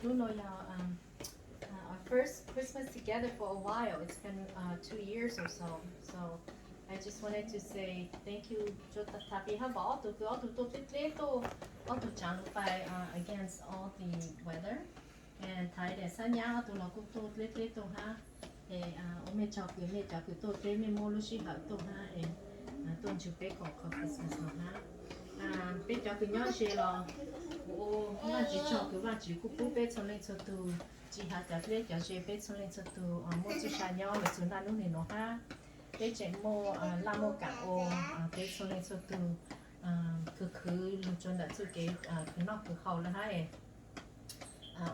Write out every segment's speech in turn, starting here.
Hnub no yog our first Christmas together for a while. It's been uh, two years or so. So I just wanted to say thank you. Txhua peb hab pom ob tug kws ob tug tuaj dleb dleb tuaj, ob tug tsaav lub pais against all the weather. Thaiv daim xab nyab ob tug los kuj tuaj dleb dleb tuaj hab. Es ua mej tsaug kws mej cov kws tuaj dleb mej muab lub sij hawm tuaj hab es tuaj ntsib peb koom qhov Christmas no hab. Peb cov kws nyob ze los kuv ua Vaajtswv tsaug kws Vaajtswv kuj pub peb txhua leej txhua tug, tsis has cov dleb cov ze, peb txhua leej txhua tug muaj txuj sa nyob los txug naj nub nim no hab. Peb tseem muaj laj muaj kaam ua, peb txhua leej txhua tug khwv khwv lug rua ntawm txuj kev khwv noj khwv haus lawm hab.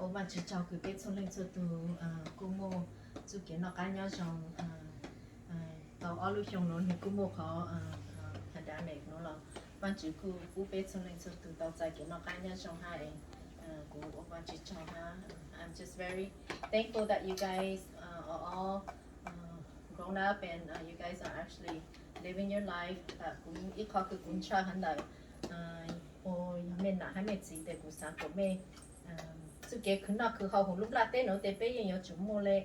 Ua Vaajtswv tsaug kws peb txhua leej txhua tug kuj muaj txuj kev noj qab nyob zoo tau ob lub xyoo nuav, nwg kuj muaj qhov pandemic nuav los Vaajtswv kuj pub peb txhua leej txhua tug tau txais kev noj qab nyob zoo hab. Kuv ua Vaajtswv tsaug hab. I'm just very thankful that you guys are all grown up and you guys are actually living your life. Kuv ib qho kws kuv ntshaw hab ntawm ua yog mej nam hab mej txiv tes kuv xaav kuas mej txuj kev khwv noj khwv haus huv lub nplaj teb nuav tes peb yeej yuav tsum muaj le,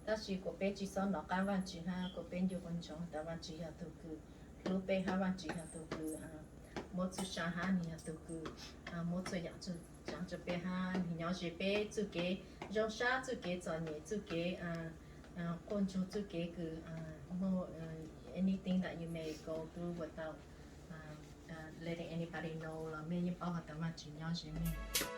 tab sis kuas peb tsi xob nov qab Vaajtswv hab kuas peb ncu ntsoov tas Vaajtswv yog tug kws hlub peb hab Vaajtswv yog tug kws muab txuj sa hab nwg yog tug kws muab txhua yaam tsaam rua peb hab nwg nyob ze peb txuj kev zoo sab, txuj kev txom nyem, txuj kev quaj ntsuag, txuj kev kws muaj anything that you may go through without letting anybody know los mej yeej paub has tas Vaajtswv nyob ze mej.